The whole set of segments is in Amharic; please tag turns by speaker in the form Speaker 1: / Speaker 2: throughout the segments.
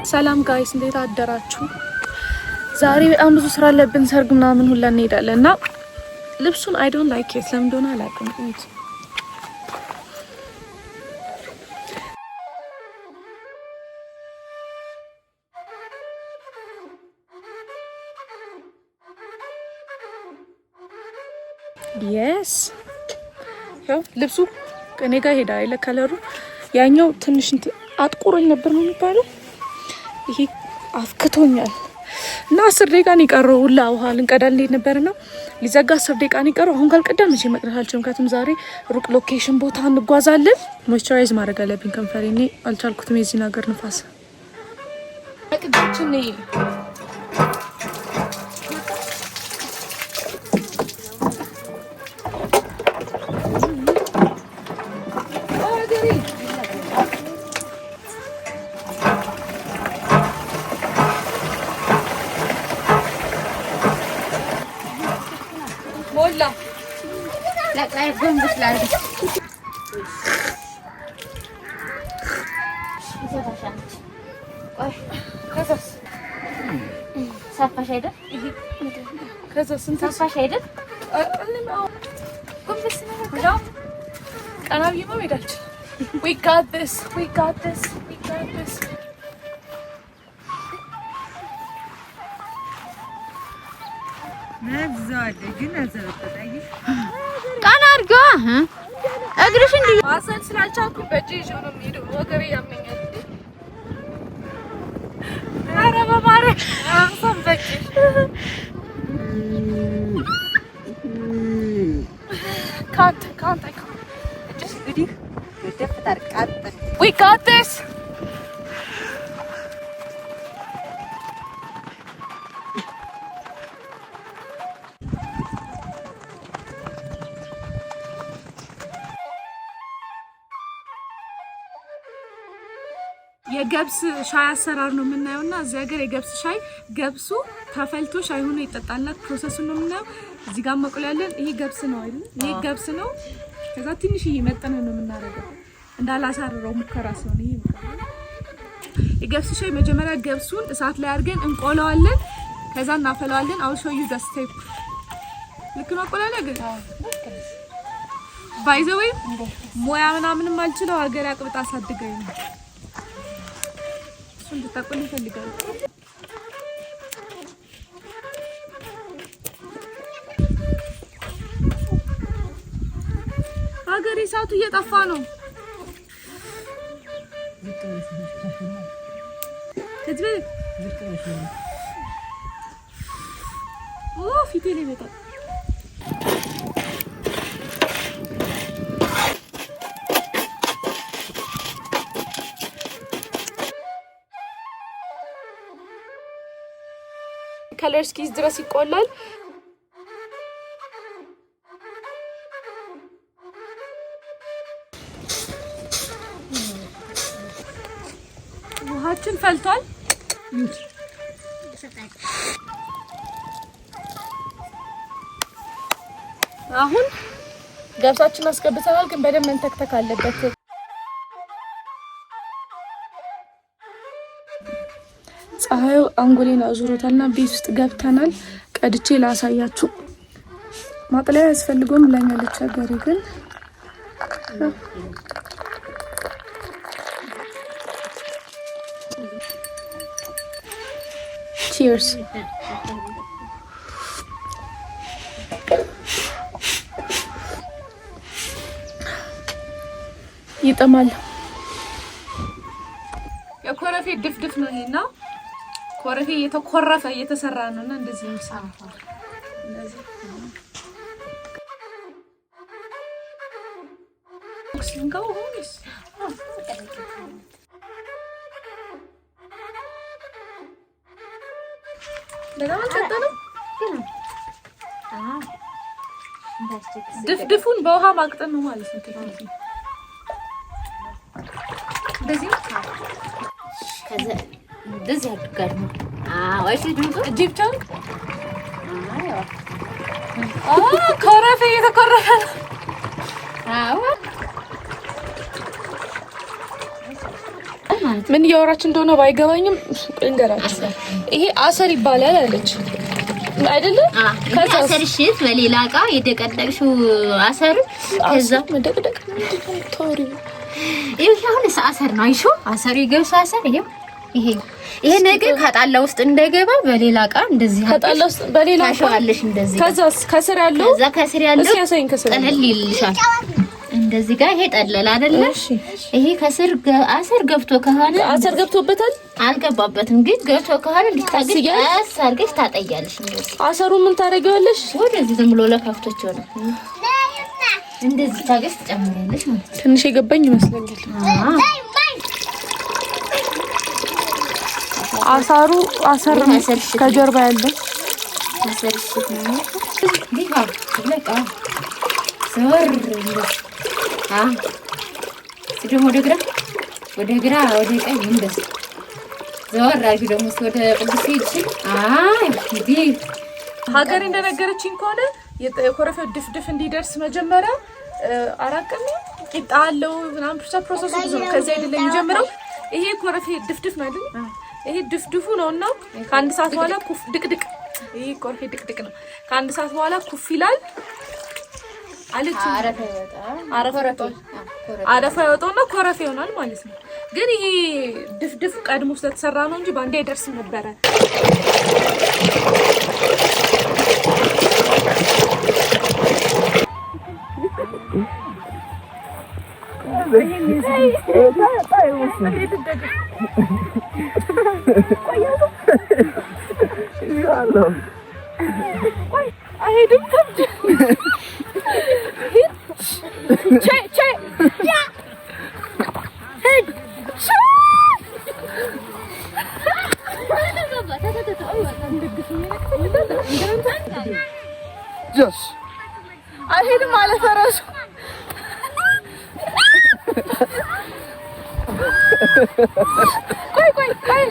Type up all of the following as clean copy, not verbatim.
Speaker 1: ሰላም guys፣ እንዴት አደራችሁ? ዛሬ በጣም ብዙ ስራ አለብን። ሰርግ ምናምን ሁላ እንሄዳለን እና ልብሱን I don't like it፣ ለምን እንደሆነ አላውቅም። Yes፣ ያው ልብሱ እኔ ጋር ሄዳ አይለ color ኡ ያኛው ትንሽ አጥቁሮኝ ነበር ነው የሚባለው። ይሄ አፍክቶኛል እና 10 ደቂቃ ነው የቀረው። ሁላ ውሃ ልንቀዳ እንሄድ ነበርና ሊዘጋ 10 ደቂቃ ነው የቀረው። አሁን ካልቀዳ መቼ መቅዳት አልችልም። ምክንያቱም ዛሬ ሩቅ location ቦታ እንጓዛለን። Moisturize ማድረግ አለብኝ ከንፈሬ። እኔ አልቻልኩትም የዚህን ሀገር ንፋስ። ቅዳችን ሞላ።
Speaker 2: ጎንበስ ላድርግ።
Speaker 1: ከዛስ?
Speaker 2: ሰፋሽ አይደል?
Speaker 1: ከዛ ስንት
Speaker 2: ሰፋሽ አይደል? ጎንበስ ነው በቃ።
Speaker 1: ቀና ብዬ መሄድ አልችልም። We got this. We got this. We got this.
Speaker 2: ቀና አድርጊዋ እግርሽ እንዲህ
Speaker 1: ማሰል ስላልቻልኩ በእጄ ይዤው ነው የምሄደው። ወገቤ ያመኛል። ኧረ በማርያም በእጄ ካንት ካንት አይ ካንት።
Speaker 3: እንግዲህ
Speaker 1: We got this. የገብስ ሻይ አሰራር ነው የምናየው እና እዚህ ሀገር የገብስ ሻይ ገብሱ ተፈልቶ ሻይ ሆኖ ይጠጣልና process ኡን ነው የምናየው። እዚህ ጋር መቁላለን። ይሄ ገብስ ነው አይደል? ይሄ ገብስ ነው። ከዛ ትንሽዬ መጠነ ነው የምናደርገው እንዳላሳርረው ሙከራ ስለሆነ ይሄ ሙከራ። የገብስ ሻይ መጀመሪያ ገብሱን እሳት ላይ አድርገን እንቆለዋለን። ከዛ እናፈለዋለን። I'll show you the step። ልክ ነው አቆላለ ግን by the way ሙያ ምናምንም አልችለው፣ ሀገር አቅብጣ አሳድገኝ ነው። እሱ እንድታቆል ይፈልጋል። ሀገሬ እሳቱ እየጠፋ ነው። ከዚህ ፊቴ ላይ ይመጣል። Color እስኪይዝ ድረስ ይቆላል። ውሃችን ፈልቷል። አሁን ገብሳችን አስገብተናል፣ ግን በደንብ መንተክተክ አለበት። ፀሐዩ አንጎሌን አዙሮታልና ቤት ውስጥ ገብተናል። ቀድቼ ላሳያችሁ። ማጥለያ ያስፈልገውም ብላኛለች ሀገሬ፣ ግን cheers። ይጥማል። የኮረፌ ድፍድፍ ነው ይሄና ኮረፌ እየተኮረፈ እየተሰራ ነው እና እንደዚህ የሚሰራ እንደዚህ ሆነስ በጣም አልቀጠንም። ድፍድፉን በውሃ ማቅጠን ነው ማለት ነው። ቴክኒክ እንደዚህ
Speaker 2: እንደዚህ አድርጋለሁ። አዎ፣ እሺ። ድምፁ
Speaker 1: እጄ ብቻ ነው። ኮረፌ እየተኮረፈ ነው።
Speaker 2: አዎ። ማለት ነው።
Speaker 1: ምን እያወራች እንደሆነ ባይገባኝም እንገራችሁ። ይሄ አሰር ይባላል አለች አይደለ?
Speaker 2: ከዛ አሰር ሽት በሌላ እቃ የደቀደቅሽው አሰር ከዛ
Speaker 1: መደቅደቅ ምንድን ነው የምታወሪው?
Speaker 2: ይሄ አሁን አሰር ነው። አይሾ አሰሩ የገብሱ አሰር ይሄ ይሄ ይሄ ነገር ከጣላ ውስጥ እንዳይገባ በሌላ እቃ እንደዚህ
Speaker 1: ከጣላ ውስጥ በሌላ እቃ
Speaker 2: ታሸዋለሽ። እንደዚህ
Speaker 1: ከዛስ ከስር ያለው
Speaker 2: ከዛ ከስር ያለው
Speaker 1: እስኪ ያሳይኝ። ከስር
Speaker 2: ጠለል ይልሻል። እንደዚህ ጋር ይሄ ጠለል አይደለ? ይሄ ከስር አሰር ገብቶ ከሆነ
Speaker 1: አሰር ገብቶበታል።
Speaker 2: አልገባበትም፣ ግን ገብቶ ከሆነ እንድታገሽ ቀስ አድርገሽ ታጠያለሽ። እንደዚህ
Speaker 1: አሰሩ ምን ታደርጊዋለሽ?
Speaker 2: ወደዚህ ዝም ብሎ ለከብቶች ሆነ እንደዚህ ታገሽ ትጨምሪያለሽ ማለት ነው።
Speaker 1: ትንሽ የገባኝ ይመስለኛል። አሳሩ አሰር ከጀርባ ያለው
Speaker 2: አሰር እሽት ነው። ዘወር ደግሞ ወደ ግራ ወደ ግራ ወደ ቀኝ እንደዚህ ዘወር አድርጊ። ደግሞ ወደ ቅዱስ ሄድሽ። አይ እንዲህ
Speaker 1: ሀገሬ እንደነገረችኝ ከሆነ የኮረፌው ድፍድፍ እንዲደርስ መጀመሪያ 4 ቀን ቂጣ አለው ምናምን process ኡ ብዙ ነው። ከዚህ አይደለም የሚጀምረው። ይሄ ኮረፌ ድፍድፍ ነው አይደል? ይሄ ድፍድፉ ነውና ከአንድ ሰዓት በኋላ ኩፍ ድቅድቅ። ይሄ ኮረፌ ድቅድቅ ነው። ከአንድ ሰዓት በኋላ ኩፍ ይላል አለች። አረፋ ያወጣውና ኮረፌ ይሆናል ማለት ነው። ግን ይሄ ድፍድፉ ቀድሞ ስለተሰራ ነው እንጂ በአንዴ አይደርስም ነበረ። አይሄድም። አይሄድም አለ ፈረሱ። ቆይ ቆይ ቆይ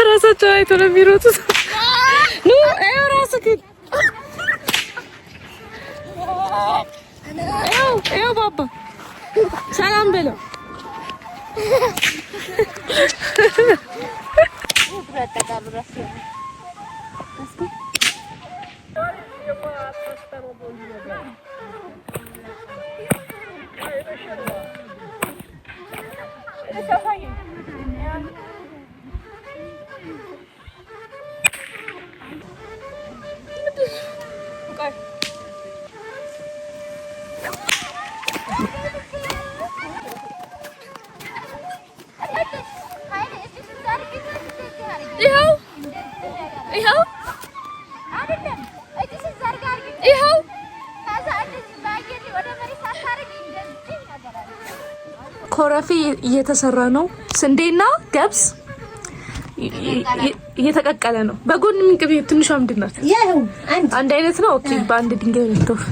Speaker 1: ራሳቸው አይቶ ነው የሚሮጡት። ኑ ይኸው ራስህ ይኸው ባባ ሰላም በለው። ይኸው ይኸው ይኸው ኮረፌ እየተሰራ ነው። ስንዴና ገብስ እየተቀቀለ ነው። በጎን የሚንቅብ ትንሿ ምንድን ናት? አንድ አይነት ነው። Okay፣ በአንድ ድንጋይ ሁለት ወፍ።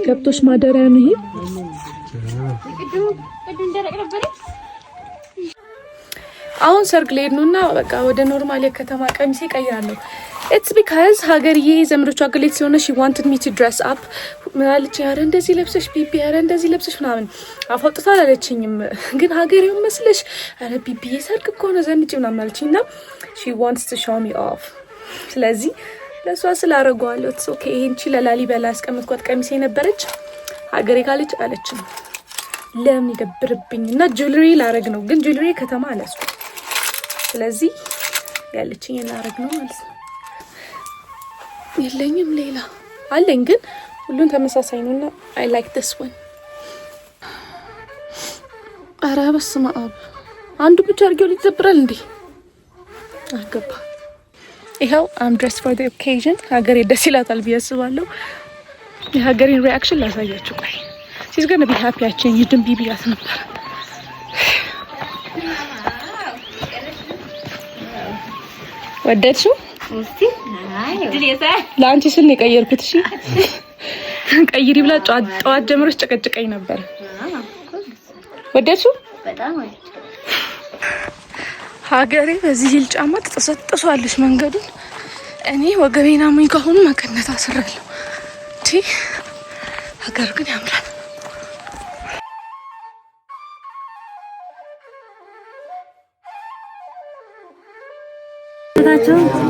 Speaker 1: ከብቶች ማደሪያ ነው ይሄ። አሁን ሰርግ ልሄድ ነው እና በቃ ወደ normal የከተማ ቀሚሴ እቀይራለሁ። It's because ሀገርዬ ዘመዶቿ ግሌት ስለሆነ she wanted me to dress up ምናለች። ኧረ እንደዚህ ለብሰሽ ቢቢ፣ ኧረ እንደዚህ ለብሰሽ ምናምን አፋውጥታ አላለችኝም፣ ግን ሀገሬውን መስለሽ ኧረ ቢቢ ሰርግ እኮ ነው ዘንጭ ምናምን አለችኝ እና she wants to show me off። ስለዚህ ለእሷ ስላረገዋለሁ it's okay። ይሄን ለላሊበላ ያስቀመጥኳት ቀሚሴ ነበረች። ሀገሬ ካለች አለችም ለምን ይደብርብኝ እና jewelry ላረግ ነው፣ ግን jewelry ከተማ አልያዝኩም። ስለዚህ ያለችኝ ላረግ ነው ማለት ነው። የለኝም ሌላ አለኝ፣ ግን ሁሉን ተመሳሳይ ነው እና I like this one። ኧረ በስመ አብ አንዱ ብቻ አድርጌው ሊደብራል እንዴ? አገባ ይኸው I'm dressed for the occasion። ሀገሬ ደስ ይላታል ብዬ አስባለሁ። የሀገሬን reaction ላሳያችሁ። ቆይ she's gonna be happy። ያችን ይድን ቢብያት ነበር። ወደድሽው? ለአንቺ ስል ነው የቀየርኩት። እሺ ቀይሪ ብላ ጠዋት ጀምሮ ጨቀጭቀኝ ነበር። ወደድሽው? ሀገሬ በዚህ heel ጫማ ትጠሰጥሷለች መንገዱን። እኔ ወገቤን አሞኝ ከሆኑ መቀነት አስራለሁ። ሀገር ግን ያምራል።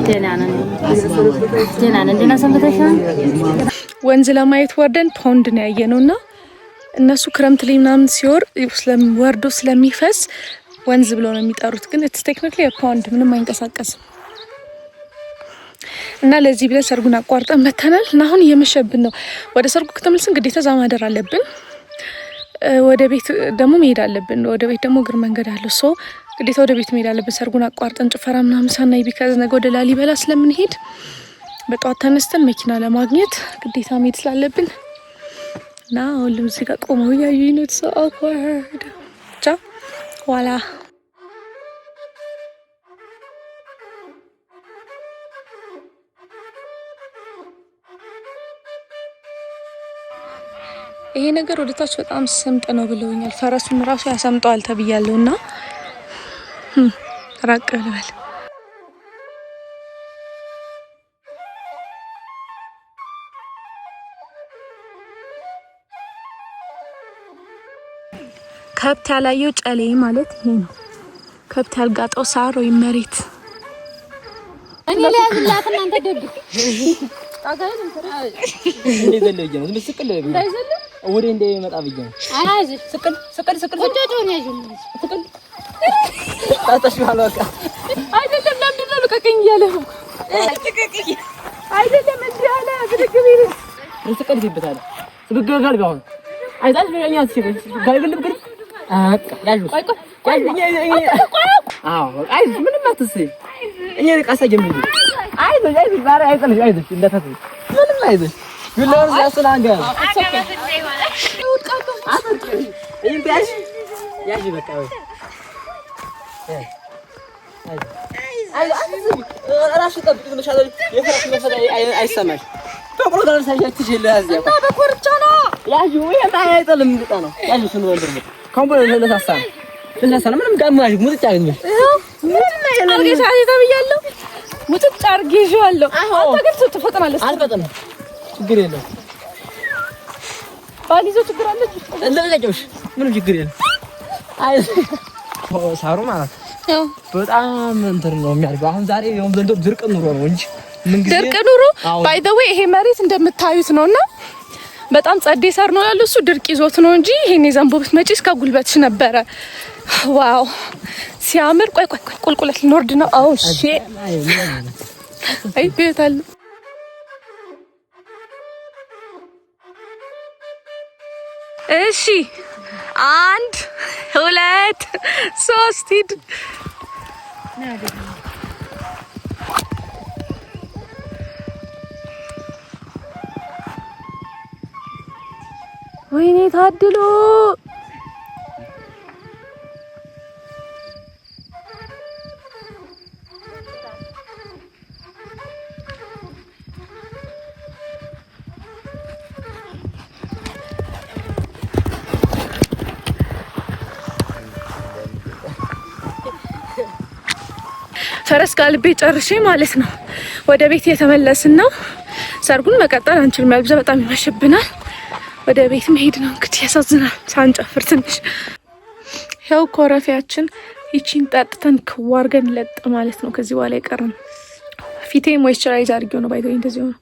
Speaker 2: ደህና ነን፣ ደህና ነን። ደህና ሰንብተሻል?
Speaker 1: ወንዝ ለማየት ወርደን pond ነው ያየነው እና እነሱ ክረምት ላይ ምናምን ሲወር ወርዶ ስለሚፈስ ወንዝ ብለው ነው የሚጠሩት። ግን it's technically pond፣ ምንም አይንቀሳቀስም። እና ለዚህ ብለን ሰርጉን አቋርጠን መተናል። እና አሁን እየመሸብን ነው። ወደ ሰርጉ ከተመልስን ግዴታ እዛ ማደር አለብን። ወደ ቤት ደግሞ መሄድ አለብን። ወደ ቤት ደግሞ እግር መንገድ አለው። So ግዴታ ወደ ቤት መሄድ አለብን። ሰርጉን አቋርጠን ጭፈራ ምናምን ሳናይ፣ because ነገ ወደ ላሊበላ ስለምንሄድ በጠዋት ተነስተን መኪና ለማግኘት ግዴታ መሄድ ስላለብን እና ሁሉም እዚህ ጋር ቆመው እያዩኝ ነው። So awkward። ብቻ ዋላ። ይሄ ነገር ወደ ታች በጣም ስምጥ ነው ብለውኛል። ፈረሱን ራሱ ያሰምጠዋል ተብያለሁ እና ራቅ ልበል። ከብት ያላየው ጨሌ ማለት ይሄ ነው። ከብት ያልጋጠው ሳር ወይም መሬት።
Speaker 2: እኔ ልያዝላት፣ እናንተ ደግፍ።
Speaker 3: እንዳይዘል ብዬ ነው። ዝም ስቅል
Speaker 2: እንዳይዘል
Speaker 3: ወደ እንዳይመጣ ብዬ ነው።
Speaker 2: አይዞሽ፣
Speaker 3: ስቅል ስቅል ስቅል
Speaker 2: ቁጫጮን ያዥ።
Speaker 3: ስቅል ጣጣሽ በቃ።
Speaker 1: አይደለም። ለምንድን ነው ልቀቀኝ እያለ ነው? አይደለም፣ እንዲህ አለ፣ ብድግ ቢል
Speaker 3: ስቅል ይበታል። ስግግር ጋር ቢሆን አይጣሽ በኛ ሲል ጋር ግልብ ግልብ አቃ ያዥ ቆይ ቆይ። አዎ አይዞሽ፣ ምንም አትስይ። እኛ ቃሳ ጀምሪ። አይዞሽ አይዞሽ፣ ባራ አይጥልሽ፣ አይዞሽ እንዳታስቢ፣ ምንም አይዞሽ። ቢላውን ያስላንጋ ያዥ ያዥ በቃ ወይ እራስሽ ጠብቂ። ዝም ብለሽ የፈረስ መፈታ አይሰማሽ። በቆሎ ጋር ሳያችሽ
Speaker 1: እና በኮርቻ ነው።
Speaker 3: ያዥ ወይ አይጥልም። እንድጣ ነው ያዥ። እሱን ወንድር ነው ካሁን በኋላ ለሳሳ ነው ለሳሳ ነው። ምንም ጋር ሙጥጫ አግኝሽ
Speaker 1: አርጌ ተብያለሁ። ሙጥጫ አርጌ ይዤዋለሁ። አንተ ግን ትፈጥናለህ።
Speaker 3: አልፈጥንም፣ ችግር የለም።
Speaker 1: ባል ይዞ ችግር አለ።
Speaker 3: ለቀቂውሽ፣ ምንም ችግር የለም። አይ ሳሩ ማለት በጣም እንትን ነው የሚያድገው። አሁን ዛሬ ያው ዘንድሮ ድርቅ ኑሮ ነው እንጂ ምን ጊዜ
Speaker 1: ድርቅ ኑሮ። By the way ይሄ መሬት እንደምታዩት ነውና በጣም ጸዴ ሳር ነው ያለው። እሱ ድርቅ ይዞት ነው እንጂ ይሄን የዘንቦ ብትመጪ እስከ ጉልበትሽ ነበረ። Wow ሲያምር! ቆይ ቆይ ቆይ፣ ቁልቁለት ልንወርድ ነው። አዎ እሺ፣ አይ ቤት አለ። እሺ አንድ ሁለት ሶስት ሂድ። ወይኔ ታድሎ። ፈረስ ጋልቤ ጨርሼ ማለት ነው ወደ ቤት እየተመለስን ነው። ሰርጉን መቀጠል አንችልም፣ ያልብዛ በጣም ይመሽብናል። ወደ ቤት መሄድ ነው እንግዲህ። ያሳዝናል ሳንጨፍር ትንሽ። ያው ኮረፊያችን ይቺን ጠጥተን ክዋርገን ለጥ ማለት ነው። ከዚህ በኋላ አይቀርም። ፊቴ moisturize አድርጌው ነው by the way እንደዚህ ሆኖ።